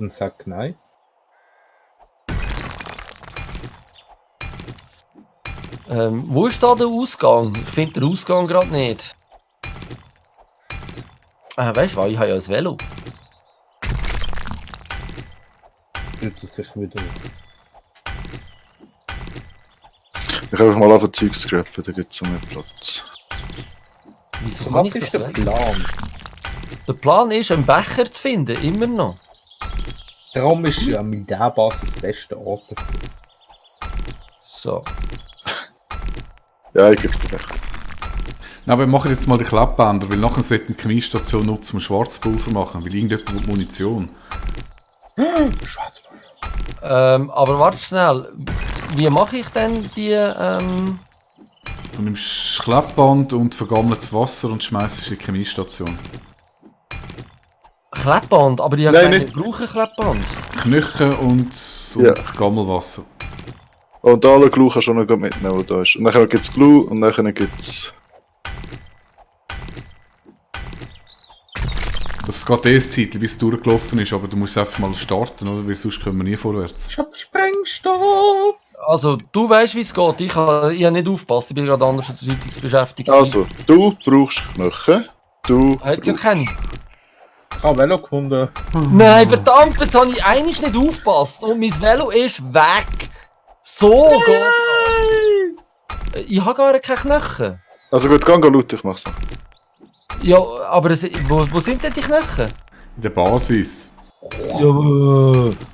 Hodensack, nein. Wo ist da der Ausgang? Ich finde den Ausgang gerade nicht. Weißt du was, ich habe ja ein Velo. Tut er sich wieder. Ich habe mal auf Zeug scrappen, da gibt es so mehr Platz. Wieso kann Was ich ist das der Velo? Plan? Der Plan ist, einen Becher zu finden, immer noch. Darum ist ja Militärbasis das beste Ort dafür. So. Ja, ich gebe dir recht. Nein, aber wir machen jetzt mal die Klappbänder, weil nachher sollte die Chemiestation nutzen, um Schwarzpulver machen, weil irgendjemand will Munition. Schwarzpulver. Aber warte schnell. Wie mache ich denn die... Du nimmst Klappband und vergammeltes Wasser und schmeißt es in die Chemiestation. Klebband? Aber die haben Nein, keine nicht. brauchen Klebband. Knöchel und Ja. Gammelwasser. Und alle Glue kannst du auch noch mitnehmen, was da ist. Und dann gibt es Glue und dann gibt es... Das geht das Zeit, bis es durchgelaufen ist, aber du musst einfach mal starten, oder? Weil sonst kommen wir nie vorwärts. Ich hab Sprengstoff! Also, du weißt, wie es geht. Ich habe nicht aufgepasst. Ich bin gerade andersweitig beschäftigt. Also, du brauchst Knochen. Du Hat ja brauchst... keine. Ich hab Velo gefunden. Nein, verdammt, jetzt habe ich eigentlich nicht aufgepasst. Und mein Velo ist weg. So geht das. Ich habe gar keine Knochen. Also gut, geh laut, ich mach's noch. Ja, aber wo sind denn die Knochen? In der Basis. Ja,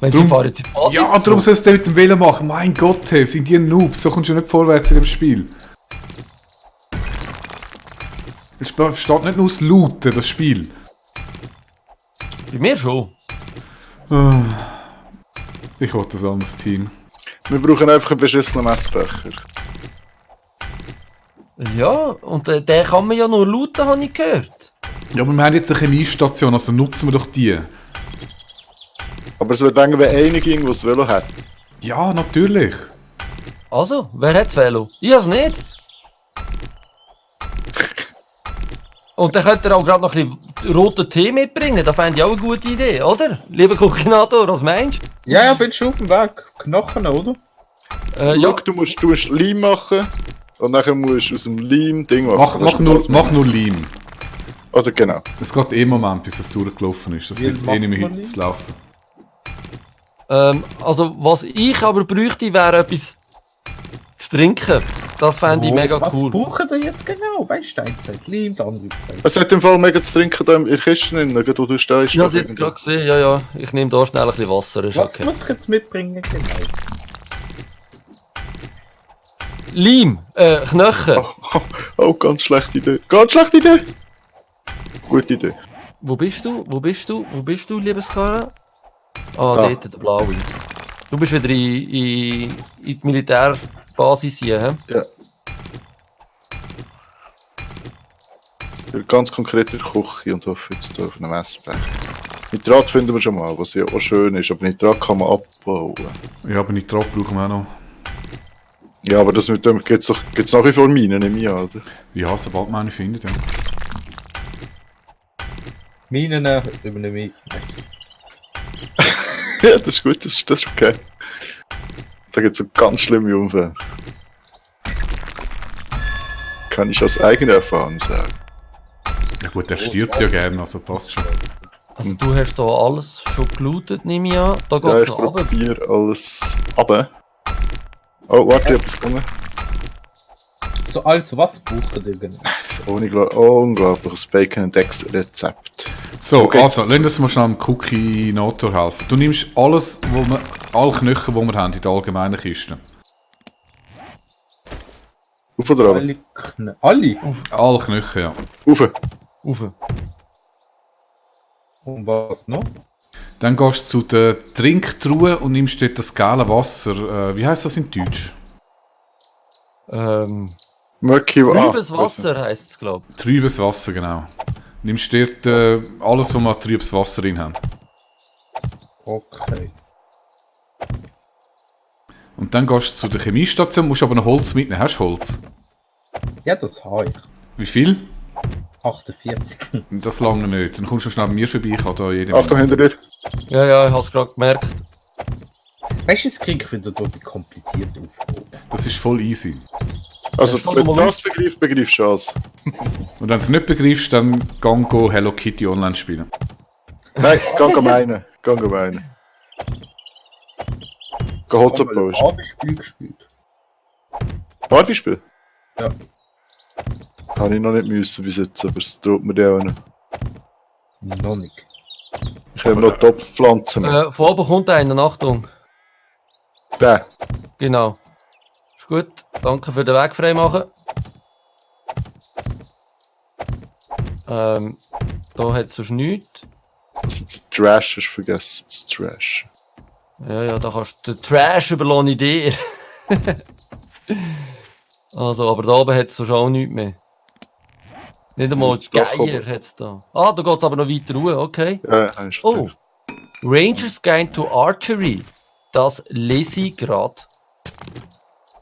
wenn die fahren jetzt in die Basis. Ja, darum sollst du mit dem Velo machen. Mein Gott, hey, sind die Noobs? So kommst du nicht vorwärts in dem Spiel. Es besteht nicht nur aus Looten, das Spiel. Bei mir schon. Ich will das anderes Team. Wir brauchen einfach einen beschissenen Messbecher. Ja, und den kann man ja nur looten, habe ich gehört. Ja, aber wir haben jetzt eine Chemiestation, also nutzen wir doch die. Aber es wird länger, wenn einer ging, der das Velo hat. Ja, natürlich. Also, wer hat das Velo? Ich habe es nicht. Und dann könnt ihr auch gerade noch ein bisschen roten Tee mitbringen. Das fände ich auch eine gute Idee, oder? Lieber Koordinator, was meinst du? Ja, bin schon auf dem Weg. Knochen, oder? Ja, Schau, du musst Leim machen und dann musst du aus dem Leim Ding machen. Mach nur Leim. Oder genau. Es geht eh einen Moment, bis es durchgelaufen ist. Das Wie wird eh macht nicht mehr man heute Leim? zu laufen. Also, was ich aber bräuchte, wäre etwas zu trinken. Das fände ich mega Was cool. brauchen wir jetzt genau? Weißt du, der eine sagt Leim, der andere sagt. Es hat im Fall mega zu trinken da in der Kiste drin, wo du stehst. Ich habe es jetzt gerade gesehen, ja. Ich nehme da schnell ein bisschen Wasser. Ist Was okay. muss ich jetzt mitbringen, genau? Leim, Knochen. Oh, ganz schlechte Idee. Ganz schlechte Idee! Gute Idee. Wo bist du, liebes Kara? Ah, Da. dort, der Blaue. Du bist wieder in die Militärbasis hier, hä? Ja. Ich bin ganz konkret in der Küche und hoffe jetzt hier auf einem Messbecher. Nitrat finden wir schon mal, was ja auch schön ist, aber Nitrat kann man abbauen. Ja, aber Nitrat brauchen wir auch noch. Ja, aber das mit dem gibt's nach wie vor Minen, nehme ich an, oder? Ja, sobald man eine findet, ja. Minen übernehme ich. Ja, das ist gut, das ist okay. Da gibt es so ganz schlimme Unfälle. Kann ich aus eigener Erfahrung sagen. Ja gut, der stirbt ja gerne, also passt schon. Also du hast da alles schon gelootet, nehme ich an. Da Ja, geht's ich noch runter. probiere alles runter. Oh, warte, ich hab etwas gefunden. So, also, was braucht ihr genau? Das ist unglaubliches Bacon and Eggs Rezept. So, Okay. also, lass uns mal schnell dem Cookie-Nator helfen. Du nimmst alles, alle Knöchel, die wir haben in der allgemeinen Kiste. Auf oder runter? Alle Alle? Alle Knöchel, ja. Auf. Rauf. Und was noch? Dann gehst du zu der Trinktruhe und nimmst dort das gelbe Wasser. Wie heisst das in Deutsch? Murky Trübes Wasser heisst es, glaube ich. Trübes Wasser, genau. Nimmst dort alles, was wir an trübes Wasser drin haben. Okay. Und dann gehst du zu der Chemiestation, musst aber noch Holz mitnehmen. Hast du Holz? Ja, das habe ich. Wie viel? 48. Das lange nicht. Dann kommst du schnell bei mir vorbei, ich habe da jede Achtung, hinter dir. Ja, ich hab's gerade gemerkt. Weißt du, jetzt krieg ich wieder durch die komplizierte Aufgabe. Das ist voll easy. Also, Ja, wenn du mal das begreifst du alles. Und wenn du es nicht begreifst, dann go Hello Kitty online spielen. Nein, geh meinen. Geh meinen. Geh Holz abbauen. Abendspiel gespielt. Barbie-Spiel? Ja. Habe ich noch nicht müssen bis jetzt, aber es droht mir ja auch nicht. Noch nicht. Ich habe noch Topfpflanzen. Von oben kommt einer, Achtung. Der. Genau. Ist gut. Danke für den Weg frei machen. Da hat es sonst nichts. Also, der Trash ist vergessen. Das Trash. Ja, da kannst du den Trash überlassen dir. Also, aber da oben hat es sonst auch nichts mehr. Nicht einmal Das die Dach Geier oben. hat es da. Ah, da geht es aber noch weiter hoch, okay. Ja, ist Oh, Rangers Guide to Archery. Das lese ich gerade.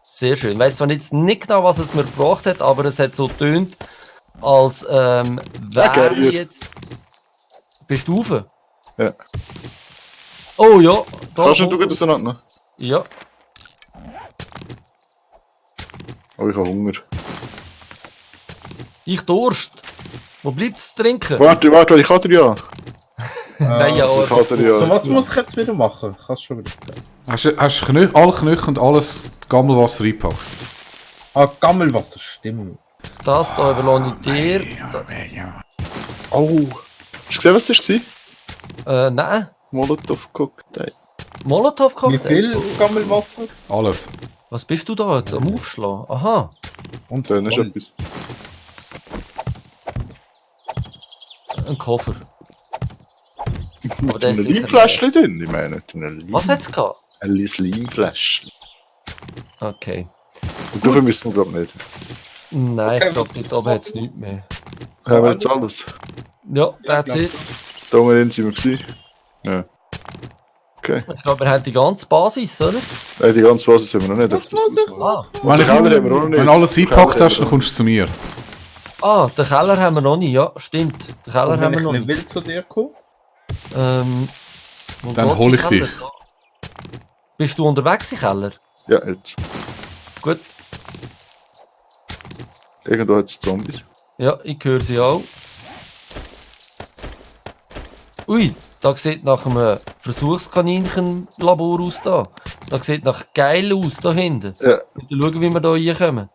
Sehr schön. Ich weiss zwar jetzt nicht genau, was es mir gebracht hat, aber es hat so getönt, als wäre Geier. jetzt... Bist du rauf? Ja. Oh ja. Da Kannst du kommt- das auseinander? Ja. Oh, ich habe Hunger. Ich Durst. Wo bleibt es zu trinken? Warte, ich kann dir ja. Nein, ja, Also, ich kann dir So, ja. was muss ich jetzt wieder machen? Ich kann es schon wieder vergessen. Hast du alle Knöchel und alles Gammelwasser reingepackt? Ah, Gammelwasser, stimmt. Das da überlasse ich dir. Ja. Oh. Hast du gesehen, was das war? Nein. Molotov-Cocktail. Wie Molotov-Cocktail. viel Gammelwasser? Alles. Was bist du da jetzt am Aufschlagen? Aha. Und Dann ist Holz. etwas. Ein Koffer. Mit der einem ist sicher Leimfläschchen drin. Ich meine, mit einem Leim. Was hat's gehabt? Ein Leimfläschchen. Okay. Und dafür müssen wir glaube nicht. Nein, Okay, ich glaube, was- dort oben hat es nichts mehr. Haben wir jetzt alles? Ja, that's it. Da oben sind wir gewesen. Ja. Okay. Ich glaube, wir haben die ganze Basis, oder? Nein, die ganze Basis haben wir noch nicht. Was Das muss muss ich man- Ah, Wenn, Den Keller haben wir auch noch nicht. wenn alles Den eingepackt Keller hast, haben dann wir kommst du zu mir. den Keller haben wir noch nicht. Ja, stimmt. Den Keller Und haben wenn wir ich noch nicht nicht. will zu dir kommen? Wo Dann geht's hol im ich dich. Keller? Bist du unterwegs im Keller? Ja, jetzt. Gut. Irgendwo hat es Zombies. Ja, ich höre sie auch. Ui, da sieht nach einem Versuchskaninchenlabor aus da. Da sieht nach geil aus da hinten. Ja, Wir schauen, wie wir da reinkommen.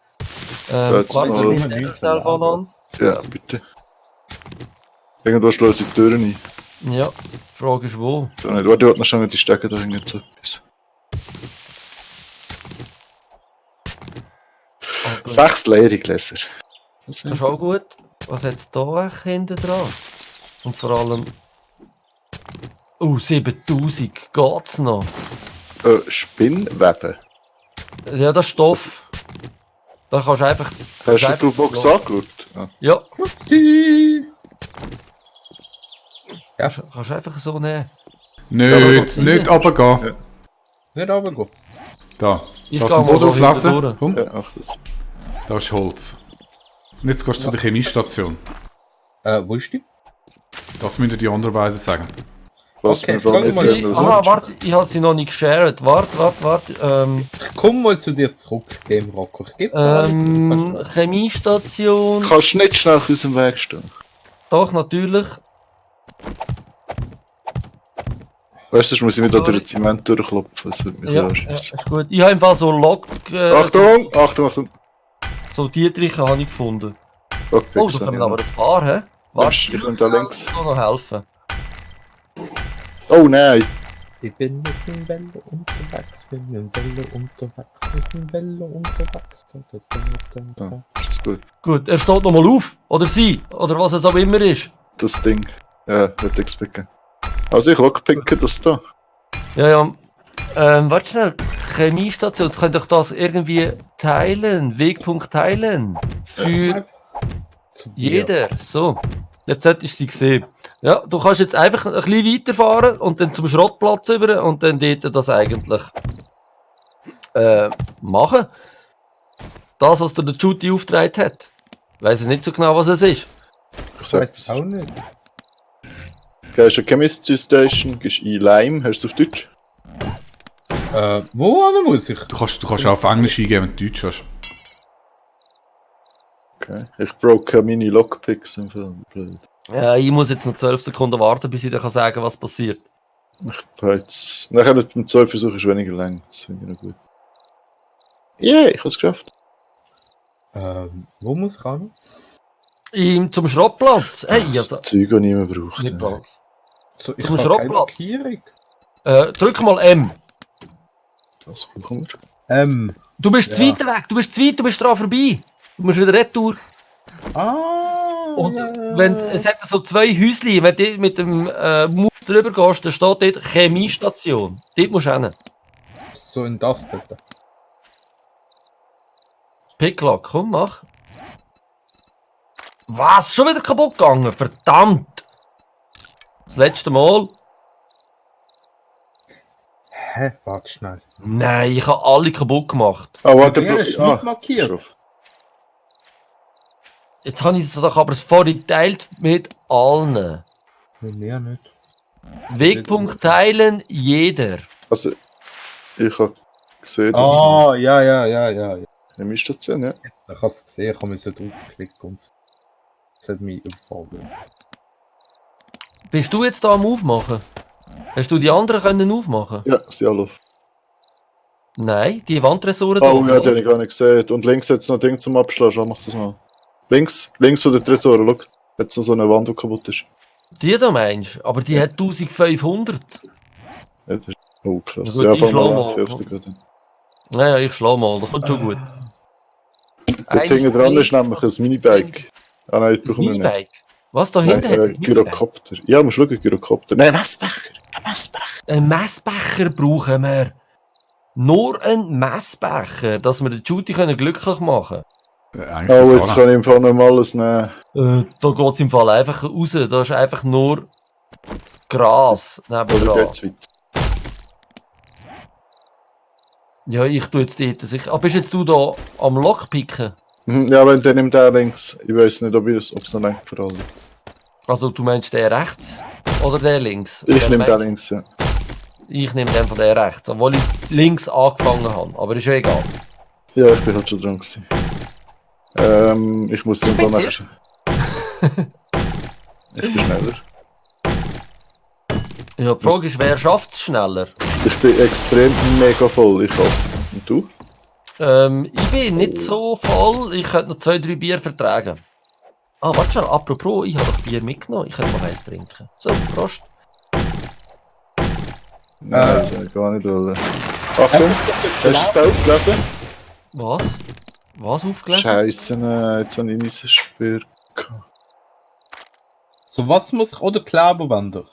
jetzt Warte, noch- ich stelle schnell mal an. ja, bitte. Irgendwo schließe ich die Türen ein. Ja, die Frage ist wo. Da nicht. Warte, noch schnell die Stecker da hängen jetzt etwas. 6 leere Gläser. Das ist auch gut. Was hat es da eigentlich hinten dran? Und vor allem... 7000, geht's noch? Spinnweben. Ja, das ist Stoff. Da kannst du einfach... Hast du die Box angeschaut? Ja. Ja, Die. kannst du einfach so nehmen. Nicht runtergehen. Nicht runtergehen. Da. Ich Lass geh den mal Boden da auflesen. hinten durch. Komm, Ja, ach das. da ist Holz. Und jetzt gehst du zu der Chemiestation. Wo ist die? Das müssen die anderen beiden sagen. Was Okay, mir vor allem frag mal, nicht was- so. Aha, warte, ich habe sie noch nicht geshared. Warte. Ich komme mal zu dir zurück, dem Rocco. Ich gebe dir alles. Kannst du- Chemiestation. Kannst du nicht schnell aus dem Weg stehen? Doch, natürlich. Weißt du, sonst muss ich wieder durch den Zement durchklopfen. Das wird mich Ja, ja, ist gut. Ich habe im Fall so Achtung, Achtung, Achtung. So Dietriche habe ich gefunden. Okay, Oh, da kommen aber ein paar, hä? Warte, Ich bin da links. Ich kann noch helfen. Oh nein! Ich bin mit dem Velo unterwegs, bin mit dem Velo unterwegs, mit dem Velo unterwegs. Ja, ist gut. Gut, er steht nochmal auf. Oder sie. Oder was es auch immer ist. Das Ding. Ja, wird expicken. Also ich lockpicke das da. Ja. Warte schnell. Chemiestation, jetzt könnt ihr das irgendwie teilen. Wegpunkt teilen. Für Zu dir. jeder. So. Jetzt solltest du sie sehen. Ja, du kannst jetzt einfach ein bisschen weiterfahren und dann zum Schrottplatz über und dann dort das eigentlich machen. Das, was dir der Judy aufgetragen hat. Ich weiss nicht so genau, was es ist. Ich Ich sag weiß das. es auch nicht. Gehst eine Chemistry Station, gehst ein Lime, hast du es auf Deutsch? Wo muss ich? Du kannst auch auf Englisch eingeben, wenn du Deutsch hast. Okay. Ich broke meine Lockpicks im Film. Blöd. Ja, ich muss jetzt noch 12 Sekunden warten, bis ich dir sagen kann, was passiert. Ich habe jetzt... Nachher mit dem 12 Versuch ist weniger lang. Das finde ich noch gut. Yeah, ich habe es geschafft. Wo muss ich hin? Zum Schrottplatz. Hey, Das also, Zeug, das niemand braucht. nicht Ja. Platz. So, ich Zum habe keine Schrottplatz. Markierung. Drück mal M. Was brauchen wir? Du bist zu Ja. weit weg, du bist dran vorbei. Du musst wieder retour. Und wenn, es hat so 2 Häuschen, wenn du mit dem Maus drüber gehst, dann steht dort Chemiestation. Dort musst du hin. So in das dort. Picklock, komm, mach. Was? Schon wieder kaputt gegangen? Verdammt! Das letzte Mal. Hä? Warte schnell. Nein, ich habe alle kaputt gemacht. Ah, warte, Der ist nicht markiert. Jetzt habe ich es doch aber vorhin geteilt mit allen. Mit mir nicht. Wegpunkt teilen, jeder. Also, ich habe gesehen, dass es Ja. Chemiestation, ja. Ich habe es gesehen, ich musste draufklicken und es hat mich überfallen. Bist du jetzt da am Aufmachen? Hast du die anderen können aufmachen? Ja, sie alle auf. Nein, die Wandtresoren Oh ja, die habe ich gar nicht gesehen. Und links hat es noch ein Ding zum Abschlagen. Schau, mach das mal. Links von der Tresoren, schau. Hat es noch so eine Wand, die kaputt ist. Die da meinst du? Aber die hat 1500. Ja, das ist... Oh, krass. Na gut, Ja, ich fang schlau mal mal. an. Ich helfe dir gerade. Naja, ich schlage mal, das kommt schon gut. Dort hinten dran ist nämlich ein Minibike. Ah nein, das brauchen wir nicht. Minibike. Was da Nein, hinten hat? ein Minibike? Gyrokopter. Ja, musst schauen, Gyrokopter. Nein, Messbecher. Ein Messbecher. Ein Messbecher brauchen wir. Nur ein Messbecher, dass wir den Judy glücklich machen Eigentlich Oh, das jetzt auch kann ich im Fall noch mal alles nehmen. Da geht es im Fall einfach raus. Da ist einfach nur Gras Oder nebendran. geht's weit? Ja, ich tue jetzt dort sicher. Aber bist jetzt du da am Lockpicken? Mhm, ja, wenn dann nimmt der links. Ich weiß nicht, ob es noch lenkt für alle. Also du meinst der rechts oder der links? Ich Wer nehme den meinst links, ja. du? Ich nehme den von der rechts, obwohl ich links angefangen habe. Aber ist ja egal. Ja, ich bin halt schon dran gewesen. Ich muss dann bin nachher... dir. Ich bin schneller. Ja, die Frage ist, wer schafft es schneller? Ich bin extrem mega voll, ich hoffe. Und du? Ich bin nicht so voll. Ich könnte noch 2-3 Bier vertragen. Ah, warte schon, apropos, ich habe doch Bier mitgenommen. Ich könnte mal eins trinken. So, Prost. Nein, das will ich gar nicht wollen. Achtung, hast du es da aufgelesen? Was? Was aufgelesen? Scheiße, jetzt habe ich mein Speer gehabt. So, was muss ich... Oder Kleberwände?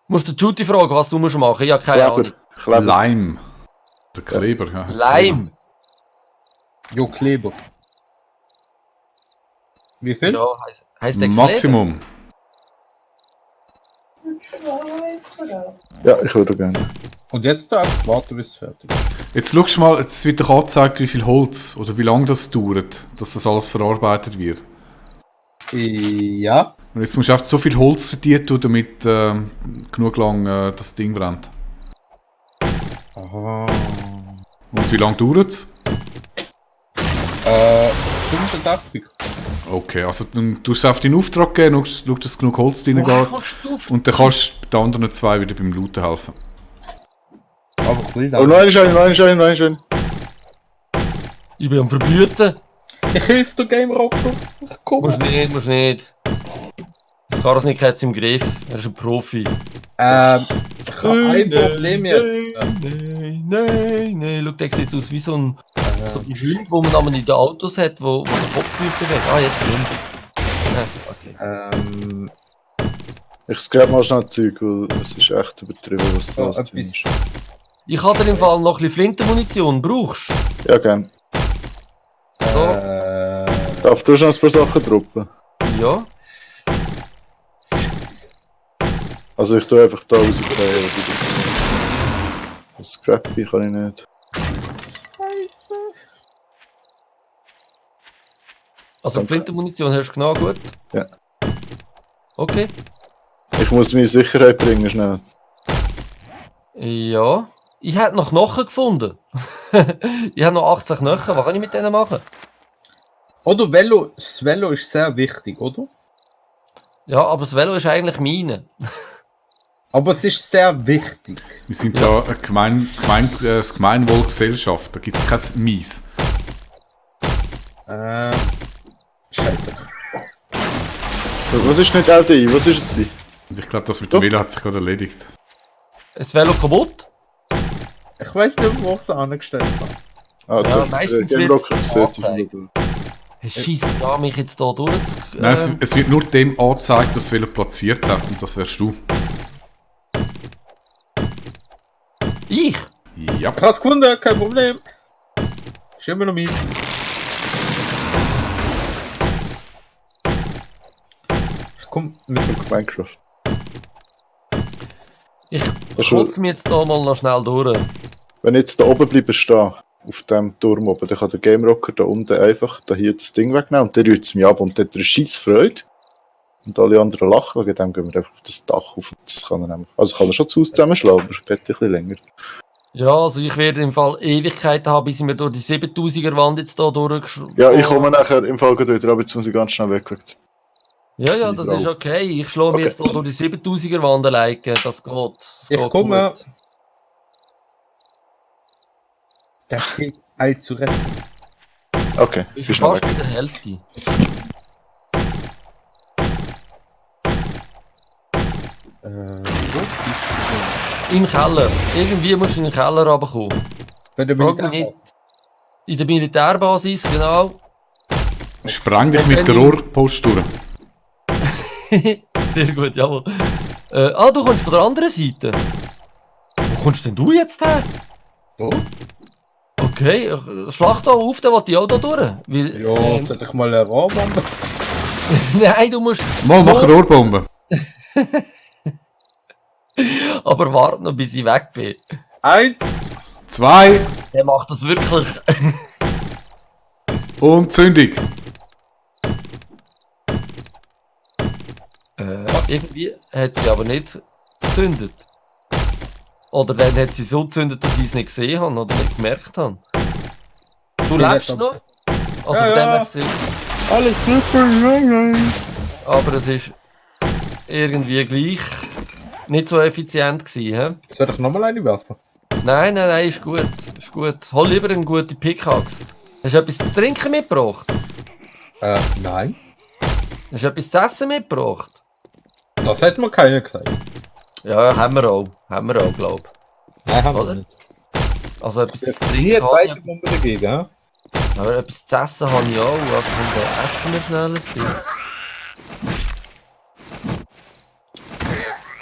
Musst du Judy fragen, was du musst machen? Ich habe keine Ahnung. Kleber. Lime. Der Kleber, ja. heisst Leim. Jo, Kleber. Wie viel? Ja, heisst der Kleber. Maximum. Ja, ich würde gerne. Und jetzt da einfach warten, bis es fertig ist. Jetzt schaust du mal, jetzt wird doch angezeigt, wie viel Holz oder wie lange das dauert, dass das alles verarbeitet wird. Ja. Und jetzt musst du einfach so viel Holz sortieren tun, damit genug lang das Ding brennt. Aha. Und wie lange dauert es? 85. Okay, also dann tust du auf deinen Auftrag geben, schaust, dass genug Holz drin Woher geht. kommst du auf? Und dann kannst du den anderen 2 wieder beim Looten helfen. Aber ich will Oh, das. noch einen. Ich bin am Verblüten. Ich helfe dir, Game Rocker. Komm. Musst nicht. Das Karasnik hat es im Griff. Er ist ein Profi. Ich habe ein Problem jetzt. Nein. Schau, der sieht aus wie so ein Hund, wo man aber in den Autos hat, wo der Kopf wird bewegt. Ah, jetzt Hund. Okay. Ich scrap mal schnell Zeug, weil es ist echt übertrieben, was So, das drin ist. Ich habe dir im Fall noch ein bisschen Flintenmunition. Brauchst du? Ja, gern. Darf du schon ein paar Sachen droppen? Ja. Also ich tue einfach da rausgehen, was ich dazu. Das Scrappy kann ich nicht. Also Flintenmunition hast du genau gut. Ja. Okay. Ich muss meine Sicherheit bringen, schnell. Ja. Ich hätte noch Knochen gefunden. Ich habe noch 80 Knochen. Was kann ich mit denen machen? Oder das Velo ist sehr wichtig, oder? Ja, aber das Velo ist eigentlich meine. Aber es ist sehr wichtig. Wir sind da eine das Gemeinwohlgesellschaft, da gibt es kein Mies. Scheiße. Was ist nicht LDI? Was ist es? gewesen? Und ich glaube, das mit dem Velo hat sich gerade erledigt. Ist das Velo kaputt? Ich weiß nicht, wo ich es angestellt habe. Ah, Ja, gut. meistens Game wird's Rocker sieht sich angezeigt. wieder. Es schießt an, mich jetzt hier durch. Nein, es wird nur dem angezeigt, dass das Velo platziert hat und das wärst du. Ich? Ja. Ich habe es gefunden, kein Problem. Ist immer noch mies. Ich komme mit Minecraft. Ich ist schon- klopfe mich jetzt hier mal noch schnell durch. Wenn ich jetzt da oben bleibe stehen, auf dem Turm oben, dann kann der Game Rocker da unten einfach da hier das Ding wegnehmen und der rührt es mich ab und der hat eine scheisse Freude. Und alle anderen lachen, wegen dem gehen wir einfach auf das Dach auf. Das kann er nämlich. Also kann er schon zu Hause zusammenschlagen, aber es geht ein bisschen länger. Ja, also ich werde im Fall Ewigkeiten haben, bis ich mir durch die 7000er Wand jetzt hier durchgeschraubt. Ja, ich komme nachher im Fall gleich wieder, aber jetzt muss ich ganz schnell weg. Ja, das ist okay. Ich schlage mich Okay. jetzt hier durch die 7000er Wand alleine. Das geht. Das Ich geht komme. gut. Das geht allzu recht. Okay, Ich bist bin schnell fast weg. bei der Hälfte. Wo bist Im Keller. Irgendwie musst du in den Keller runterkommen. du? Bei der Frag mich Militärbasis. nicht. In der Militärbasis, genau. Spreng dich mit der Rohrpost durch. Sehr gut, jawohl. Du kommst von der anderen Seite. Wo kommst denn du jetzt her? Oh? Okay, schlag da auf, dann will ich auch da durch. Weil, Ja, sollte ich mal eine Rohrbombe? nein, du musst... Mal, mach eine Rohrbombe. Aber warte noch, bis ich weg bin. 1. 2 Der macht das wirklich. und Zündung. Irgendwie hat sie aber nicht gezündet. Oder dann hat sie so gezündet, dass ich es nicht gesehen habe oder nicht gemerkt habe. Du Ja, lebst jetzt noch? Also Ja, von dem ja. her gesehen. Alles super. Aber es ist irgendwie gleich nicht so effizient gewesen. He? Soll ich nochmal eine werfen? Nein, ist gut. Ist gut. Hol lieber eine gute Pickaxe. Hast du etwas zu trinken mitgebracht? Nein. Hast du etwas zu essen mitgebracht? Das hat mir keiner gesagt. Ja, haben wir auch, glaube ich. Nein, haben Oder? wir nicht. Also etwas zu Hier trinken eine habe zweite ich, Bombe dagegen, hä? aber etwas zu essen habe ich auch. Also komm, dann essen wir schnell ein bisschen.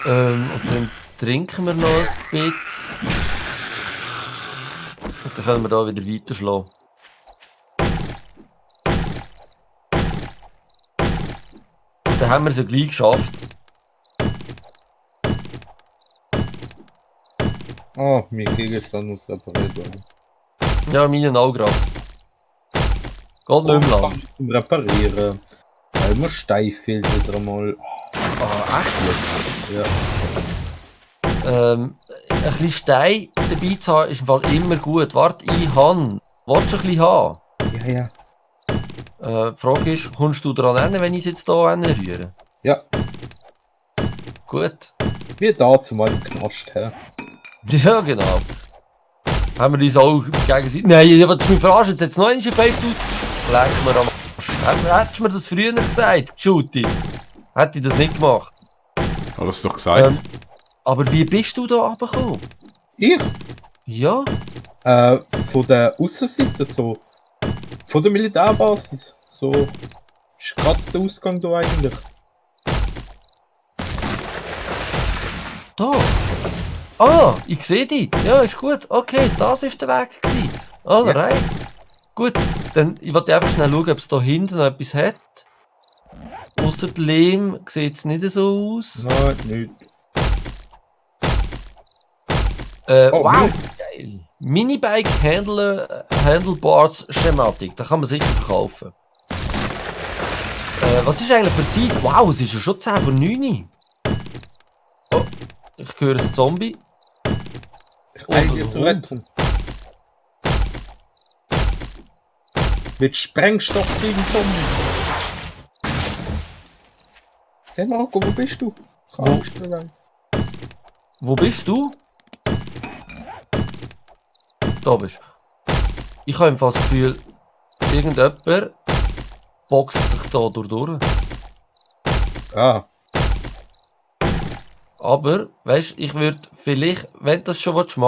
Und dann trinken wir noch ein bisschen. Und dann können wir da wieder weiterschlagen. Und dann haben wir es ja gleich geschafft. Oh, mein Gegenstand muss repariert werden. Ja, meine auch gerade. Geht nicht mehr lang. Kann ich zum Reparieren. Weil mir steif fehlt wieder einmal. Ah, echt jetzt? Ja. Ein bisschen Stein dabei zu haben, ist im Fall immer gut. Warte, ich habe. Willst du ein bisschen haben? Ja. Die Frage ist, kommst du daran hin, wenn ich es jetzt hier rühre? Ja. Gut. Wie da zu meinem Knast, hä? Ja, genau. Haben wir uns auch gegenseitig... Nein, ich will mich verarschen, jetzt noch einmal 5000... Leck mir am Arsch. Hättest du mir das früher gesagt, Schuti? Hätte ich das nicht gemacht. Alles doch gesagt. Aber wie bist du da runtergekommen? Ich? Ja? Von der Aussenseite, so. Von der Militärbasis. So. Ist gerade der Ausgang da eigentlich. Da. Ah, ich sehe dich. Ja, ist gut. Okay, das ist der Weg gewesen. Alright. Gut, dann ich wollte einfach schnell schauen, ob es da hinten noch etwas hat. Ausser der Lehm sieht es nicht so aus. Nein, nicht. Oh, Wow, geil. Minibike Handlebars Schematik, da kann man sicher verkaufen. Was ist eigentlich für Zeit? Wow, es ist ja schon 10 vor 9. Oh, ich höre ein Zombie. Ich eile dir zur Rettung. Mit Sprengstoff gegen Zombie. Hey Marco, wo bist du? Ich hab Angst dabei. Wo bist du? Da bist du. Ich habe einfach das Gefühl, irgendjemand boxt sich da durch. Ah, Aber, weißt du, ich würde vielleicht, wenn du das schon machen